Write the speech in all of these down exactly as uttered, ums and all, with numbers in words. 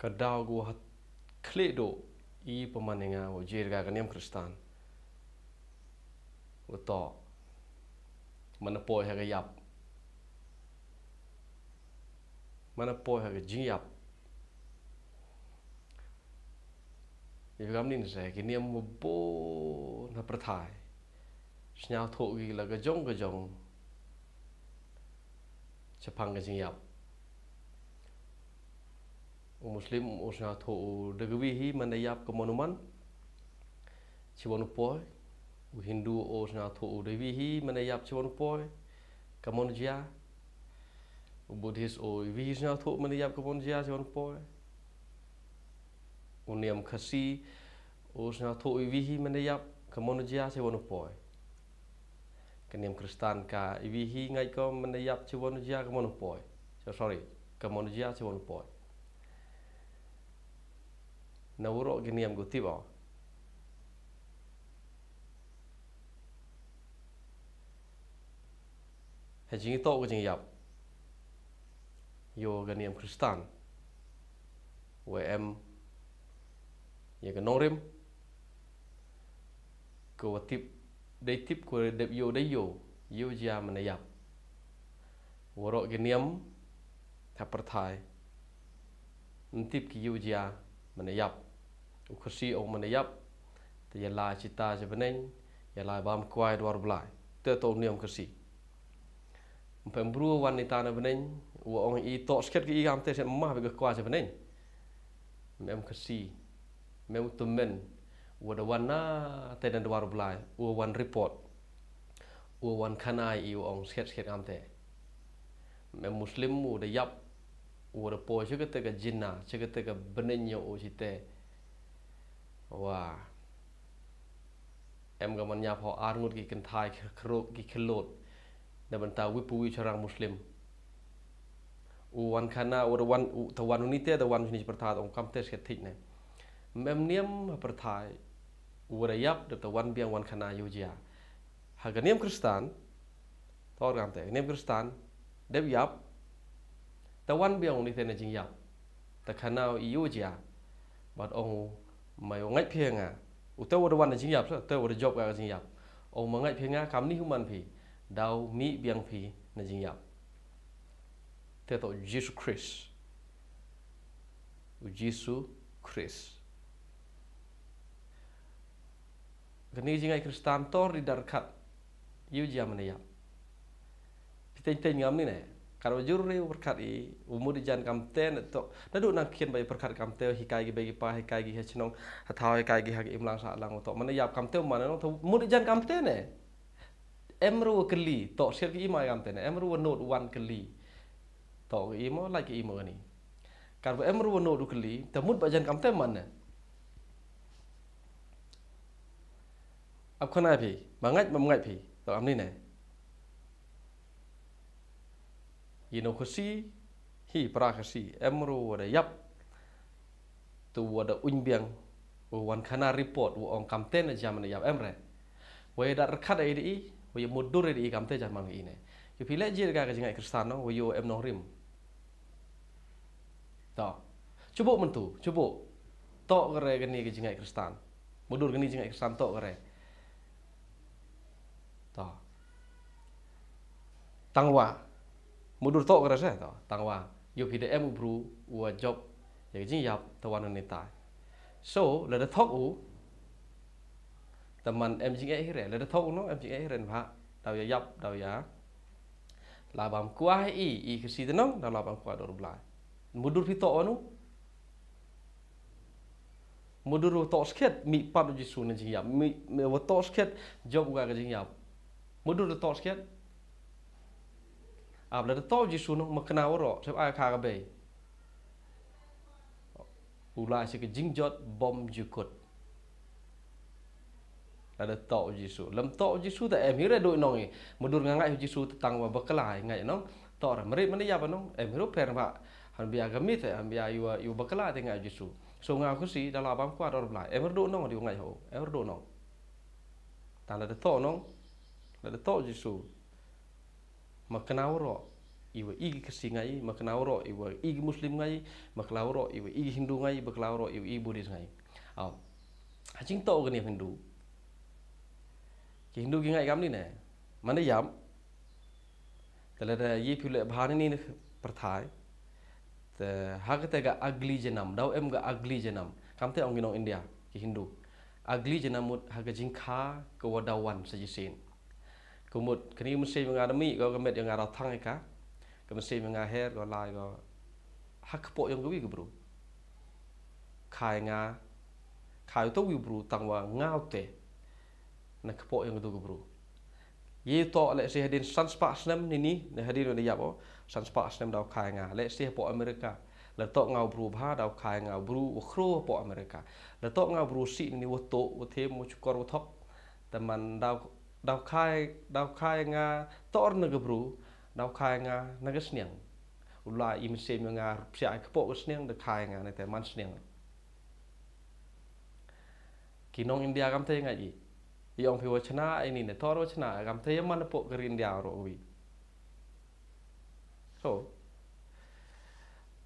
Ka daw ka wa khlieh duh i pynman ïa nga wa jia ka niam Khristan. Wa toh. Mana poi ha ka ïap. Mana poi ha ka jingïap. Ïa ka mnin se ki niam wa bun ha pyrthai. Sñiawthuh ki la ka jong ka jong. Shaphang ka jingïap. U Muslim u sñiawthuh u da ka wi hi man da ïap ka mon u man. Chi wan u poi. U Hindu u sñiawthuh u da wi hi man da ïap chi wan u poi. Ka mon u jia. U Buddhist u wi hi sñiawthuh man da ïap ka mon u jia chi wan u poi. U niam Khasi u sñiawthuh u wi hi man da ïap ka mon u jia chi wan u poi. Ka niam Khristan ka i wi hi ngait ko man da ïap chi wan u jia ka mon u poi. So, sorry, ka mon u jia chi wan u poi. Na waroh ki niam ko tip o. Ha jingitoh ka jingïap. Ïa ka niam Khristan. Wa em ïa ka nongrim. Ko wa tip, dei tip ko dep ïoh dei ïoh, ïoh jia man da ïap. Waroh ki niam ha pyrthai. Ym tip ki ïoh jia man da ïap. U Khasi ong man da ïap. Te ïa la chita cha bneng, ïa la bam kwai dwar Blai. Te toh u niam Khasi. Ym pem bru wan ni ta na bneng, u ong i toh skhet ki i kam te se mah be ka kwai cha bneng. Mem Khasi. Mem u tymmen. Wa da wan na te na dwar Blai. U wan report. U wan khana i u ong skhet skhet kam te. Mem Muslim u da ïap. U da poi cha kata ka jinna, cha kata ka bneng ïa u chi te. Wa. Em ka man ïap ho ar ngut ki kynthai ki khruk ki khlot. Da bynta wi pu wi chorang Muslim. U wan khana, u da wan, u, ta wan u ni te, ta wan u ni pyrthai, ong kam te skhet thik ne. Mem niam ha pyrthai, u da ïap, da ta wan biang wan khana ïoh jia. Ha ka niam Khristan, tor kam te, niam Khristan, dep ïap, ta wan biang u ni te na jingïap. Ta khana u ïoh jia, bad ong u, ma ïoh ngait phi nga, u te wa da wan na jingïap, sa, te wa da jop ka jingïap. Ong ma ngait phi nga, kam ni human phi, daw mih biang phi na jingïap. Te toh u Jisu Khrist. U Jisu Khrist. Kani ka jingngeit Khristan tor di da rkhat. Ïoh jia mane ïap. Phi teng teng ngam ni ne. Kar wa jur re u pyrkhat i, u mut i jan kam te ne toh. Da du nang khian ba i pyrkhat kam te, hikai ki ba ki pa, hikai ki ha chnong, ha thaw hikai ki ha ki imlang sahlang toh. Mane ïap kam te mane nong toh mut i jan kam te ne. Em ru wa kylli, toh siat ki ima kam te ne. Em ru wa not wan kylli. Toh ki ima, lai ki ima kani. Kar wa em ru wa not u kylli, te mut ba jan kam te mane. Ap khana phi, ma ngait ma ngait phi, toh am ni ne. Ïa no Khasi, hi pra Khasi, em ru wa da ïap. Tu wa da uiñ biang, wa wan khana report, wa ong kam te ne jam ne ïap em re. Wa ïa da rkhat ai di i, wa ïa mudur ai di i kam te jam mang i ne. Ïa phi le jir ka ka jingngeit Khristan no, wa ïa em nong rim. Toh. Chubu mentu, chubu. Toh kare kani ka jingngeit Khristan. Mudur kani jingngeit Khristan toh kare. Toh. Tangwa. Mudur toh kare se toh. Tangwa. Ïa phi da em u bru wa jop ïa ka jingïap ta wan ni tai. So, lada thok u, ta man em jingeh hi re, lada thok u no em jingeh hi re bha. Daw ïa ïap, daw ïa. La bam kwah i, i Khasi te nong, daw la bam kwah dor Blai. Mudur phi toh anu. Mudur wa toh skhet, mih pat u Jisu na jingïap. Mih, mih wa toh skhet, jop wa ka jingïap. Mudur wa toh skhet. Ap lada toh u Jisu nong, ma kena wa ro, sep ai ka ka bei. U lai si ka jingjot bom jukut. Lada toh u Jisu. Lem toh u Jisu ta em hi re doi nong i. Mudur nga ngait u Jisu ta tang wa bakla i ngait nong. Toh re mrit mane ïap nong. Em hi ru per ba. Han bia ka mit, han bia yu, yu bakla te ngait u Jisu. So nga Khasi da la bam kwah dor Blai. Em ru doi nong di ngait ho. Em ru doi nong. Tang lada toh nong. Lada toh u Jisu. Ma kena wa ro. iwa i ki Khasi ngai, ma kynmaw ruh iwa i ki Muslim ngai, ma kynmaw ruh iwa i ki Hindu ngai, ma kynmaw ruh iwa i Buddhist ngai. Aw. Ha jingtoh kane Hindu. Ki Hindu ki ngai kam ni ne. Mane yam. Te lada ye phi leh bha ni ne pyrthai. Te ha kata ka ugly janam, daw em ka ugly janam. Kamte ong ki nong India, ki Hindu. Ugly janam mut ha ka jingkha ka wa daw wan sa jisien. Ka mut, kani ka mynsiem nga da mih, ka ka met ïa nga da thang ïa ka. Ka mynsiem ïa nga her, ka lai ka. Ha kpoh ïong ka wi ka bru. Khai nga, khai uto wi bru tang wa nga ute. Na kpoh ïong ka tu ka bru. Ye to leh si hadien san spah snem ni ni, na hadien wa da yap o, san spah snem daw khai nga. Leh si hapoh Amerika. La to nga u bru bha, daw khai nga u bru, wa khro hapoh Amerika. La to nga u bru si ni ni wa to, wa them, wa chukor, wa thok. Te man daw, daw khai, daw khai nga, tor na ka bru, daw khai nga, na ka sniang. U la i mynsiem nga, psiah ka poh ka sniang, da khai nga, na te man sniang. Ki nong India kam te nga i. I ong phi wa chna, ini ne, tor wa chna, kam te man poh ka ri India ro wi. So,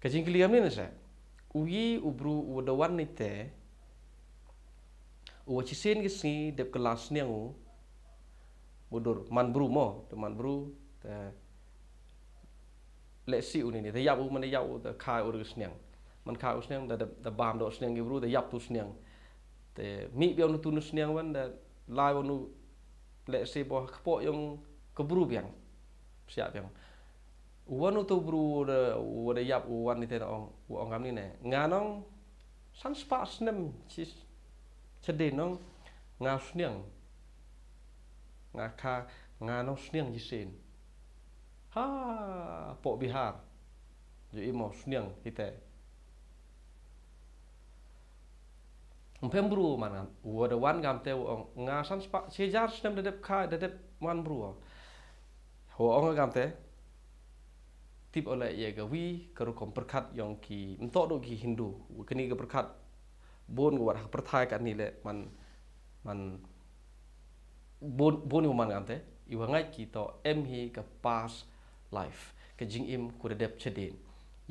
ka jingkylli kam ni ne se. U yi u bru u da wan ni te. U wa chisien ki sngi dep ka la sniang u. Mudur, man bru mo, te man bru, te leh si u ni ni, te yap u, man yap u, te khai u da ka sniang. Man khai u sniang, da, da, da bam do sniang ki bru, da yap tu sniang. Te mi biang nu tu nu sniang wan, da lai wan nu leh si bo kpoh ïong ka bru biang. Siap biang. Wan uto bru da, wa da yap u wan ni te na ong, wa ong kam ni ne. Nga nong, san spah snem, chis, chadien nong, nga sniang. Nga kha, nga nong sniang jisien. Ha, poh Bihar. Ju imo sniang hite. Mpem bru man ngam, wa da wan ngam te wa ong, nga san spah, chi hajar snem da dep kha, da dep wan bru. Wa ong ngam te, tip ole ïa ka wi, ka rukom pyrkhat ïong ki, ntok do ki Hindu, kani ka pyrkhat, bun ka wat ha pyrthai kani le, man, man, bun, bun ïa man ngam te, iwa ngai ki to, em hi ka past life, ka jingim ku da dep chadien.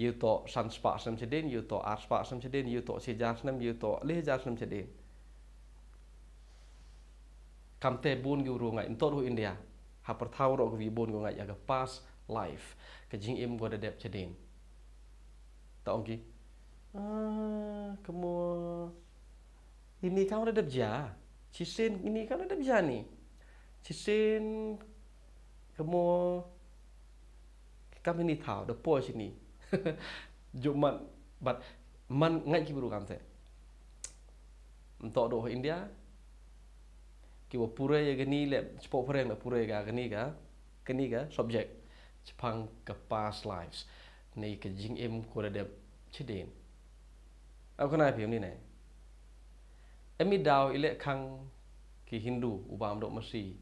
Ïa to san spah snem chadien, ïa to ar spah snem chadien, ïa to chi hajar snem, ïa to le hajar snem chadien. Kam te bun ki ru ngai, ntok ru India. Ha pyrthai ru ki bun ki ngai, ïa ka past life. Ka jingim ku da dep chadien. Ta ong ki. Ah, kamu. Ini kam da dep ja. Chisien ini kam da dep ja ni. Chisien kamu kam ini thaw, da poi sini. Jumat, bat man ngai ki bru kam te. Ntok do India. Ki wa pure ïa kani le, chepo pure na pure ka kani ka, kani ka subject. Chapang ka past lives. Ni ka jingim ku da dep chadien. Au kana phi ni ne. Em i daw i leh khang ki Hindu u bam dok masi.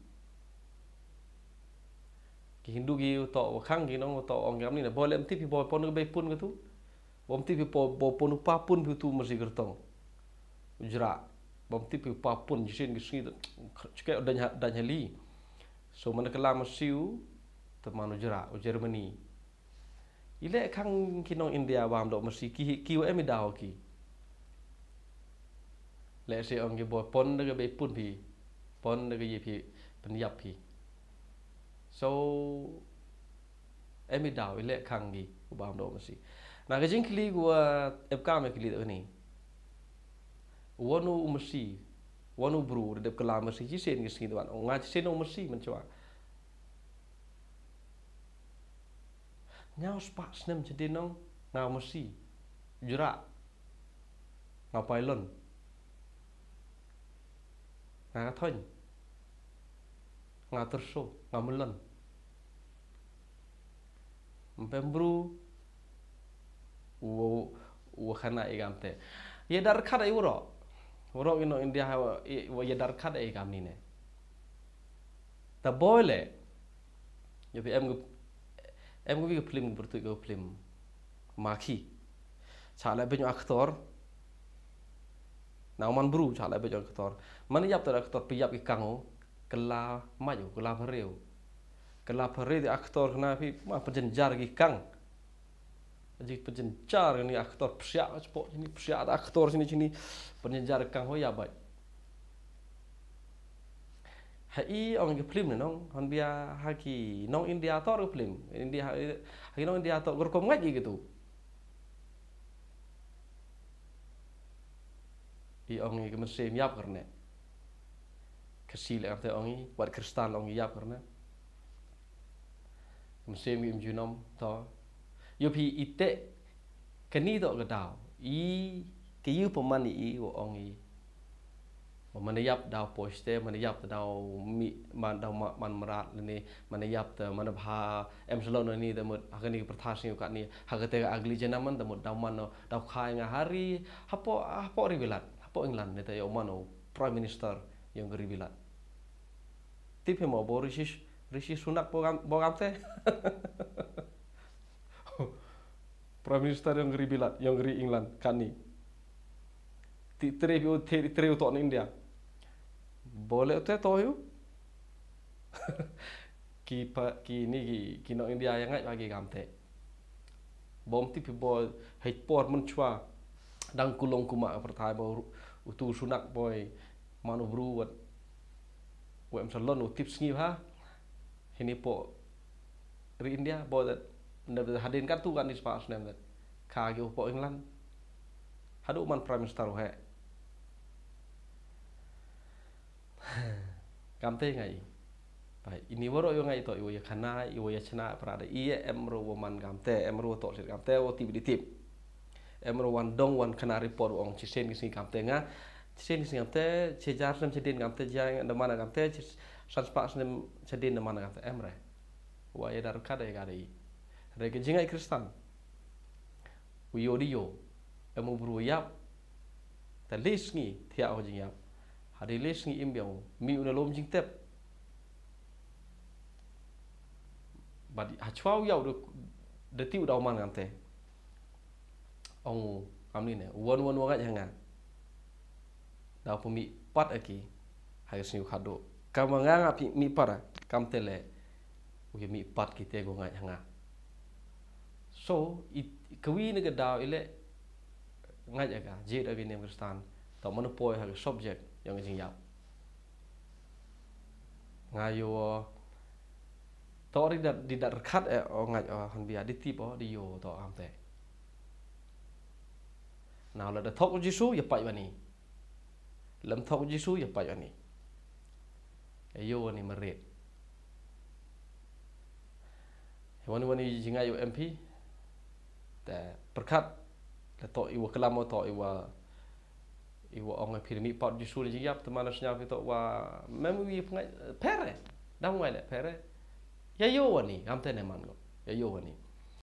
Ki Hindu ki u to wa khang ki nong u to ong kam ni ne. Bo lem tip phi bo pon ka bei pun ka tu. Bom tip phi bo pon u pa pun phi tu masi kertong. U jra. Bom tip phi pa pun jisien ki sngi tu. Chike u dang ha, dang hali. So man ka la masi u. Te man u jra, u Germany. I leh khang ki nong India bam dok masi ki, ki wa em i daw ki. Leh si ong ki bo pon da ka bei pun phi. Pon da ka ye phi, pynyap phi. So, em i daw, i leh khang ki, u bam dok masi. Na ka jingkylli ku wa ep kam ïa kylli da ni. Wan u masi, wan u bru, da dep ka la masi, chisien ki sngi da wan. Ong nga chisien u masi, man chwa. Nga u spah snem chadien nong, nga u masi. Jura. Nga u pailon. Nga ka thoin. Nga u terso, nga u melon. Mpem bru. Wo, wo khana i kam te. Ye dar khat i wuro. Wuro ino India ha, i, wo ye dar khat i kam ni ne. Ta boy le. Yo phi em gu, em gu phi gu film gu bertuit gu film. Makhi. Cha le benyo actor. Nau man bru cha le benyo actor. Man yap ta actor pi yap i kango. Kela mayo, kela mareo. Ka la pare di actor kane phi, ma pynjynjar ki kang. Ji pynjynjar ni actor psiak ka spok ni, psiak da actor sini sini. Pynjynjar kang hoya bai. Ha i ong ka film ne nong, hon bia ha ki nong India tor ka film. India ha, ha ki nong India tor ka rukom ngai ki gitu. I ong i ka mynsiem ïap kyrne. Ka si le ong te ong i, wat Kristan ong i ïap kyrne. Ka mynsiem im junom to. Ïoh phi i te kani to ka daw. I ka yu pynman i i wa ong i. Wa man ïap daw poiste, man ïap daw mi, man daw ma-, man mrad ni, man ïap te, man bha, em salon ni te mut, ha kani ka pyrthai sing ka ni, ha kate ka agli jana man te mut daw man no, daw khai nga hari, hapo, hapo ri bilat, hapo England ni te ïoh man o Prime Minister ïong ri bilat. Tip hi mo bo Rishi, Rishi Sunak bo gam, bo gam te. Prime Minister ïong ri bilat, ïong ri England, kani. Ti tre bi u te, tre u to ni India. Bo le u te to yu. Ki pa, ki ni ki, ki nong India ïa ngai ba ki gam te. Bom tip hi bo hei por mynchwa. Dang kulong kuma pyrthai bo u tu Sunak boi. Man u bru wat. Wa em salon u tip sngi ha. Hini po ri India bo dat. Nda hadin kan tu kan ni spa snem dat. Ka gi u po England. Hadu man Prime Minister u he. Kamte ngai. Bai, ini waro yo ngai to, iwa ya khana, iwa ya chna, prada, iye em ro wo man kamte, em ro to sit kamte, wo tip di tip. Em ro wan dong wan khana report ong chisen kisi kamte nga, chisen kisi kamte, chejar sem chedin kamte, jang da mana kamte, chis-, san spa sem chedin da mana kamte, em re. Wa ya dar kada ya kada i. Re ke jingai Kristan. U yo di yo. Em u bru yap. Ta lis ngi, thia ho jing yap. Hadi lis ngi im biang u. Mi u na lom jing tep. Bad ha chwa u yau de, de ti u dau man ngam te. Ong u, am ni ne, wan wan wa ngaj ha nga. Dau pu mi pat aki. Hai sngi u khadu. Kam nga nga pi mi para, kam te le. U ya mi pat ki te go ngaj ha nga. So, i, kawi ne ka dau ile, ngaj aga, jit aga nem Kristan. Tau mana poi ha ka subject, yang jing yau. Nga yo, to ri dat, di dat rekat e, o ngaj o, han bia di tip o, di yo, to am te. Na la da thok Jisu, ya pai bani. Lem thok Jisu, ya pai bani. Ya yo wani merit. Wani wani jingai u M P. Te perkat. Le to iwa kelam to iwa, iwa ong phi mi pat Jisu ni jingyap te mana senyap to wa mem wi pengai pere. Dam ngai le pere. Ya yo wani, am te ne man go. Ya yo wani.